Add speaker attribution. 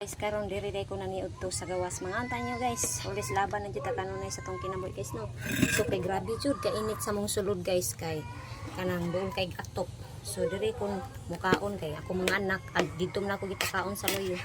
Speaker 1: Guys, karon diri day ko naniud to sa gawas, mga anta nyo, guys. Ulis laban na jud ta kanunay sa tong kinabuhi, guys, no. So kay grabe jud kainit sa mong sulod, guys, kay kanang doon kay atop. So diri kon mukaon kay ako mga anak ag didto man ako gipakaon sa loyo.